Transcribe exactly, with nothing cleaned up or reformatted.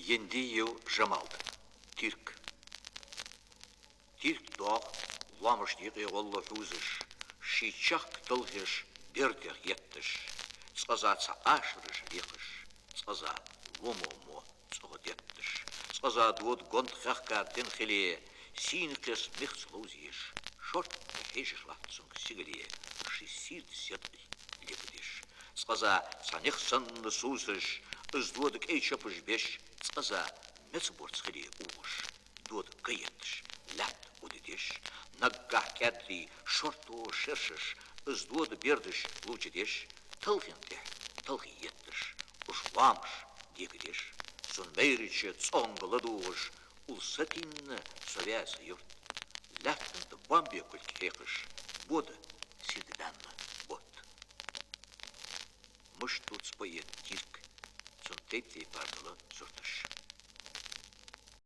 Яндиев Жамалда. Тирк. Тирк доагӀа лоамашта юкъе гӀолла хьувзаш, ший чехка талхеш бердех етташ, цкъаза цхьа ашараш бехаш, цкъаза ломо мо цӀогӀа детташ, цкъаза дода гонд хехкар тӀехьа хиле, сийна кхес мех ца ловзаеш, шортта хьежаш латт цунга сигале, ший сийрда седкъий лебадеш. Цкъаза цхьа нех санна сувсаш, из дода кӀай чопаш беш, цкъаза меца борц хиле угӀаш, дода га етташ, лаьтта гӀо де деш, наггахьа кӀаьддий шортто шершаш, из дода бердаш лувчадеш, талхен тӀехьа талхе етташ, уж лоамаш дегадеш, цун майрача цӀогӀанга ладувгӀаш, улл сатийна со ваьв са юрта, лаьттан тӀа Бамбе кулг хьекхаш, бода сийрда баьнна бутт. Мишта дувц поэта Тирк цун тайп-тайпара дола сурт?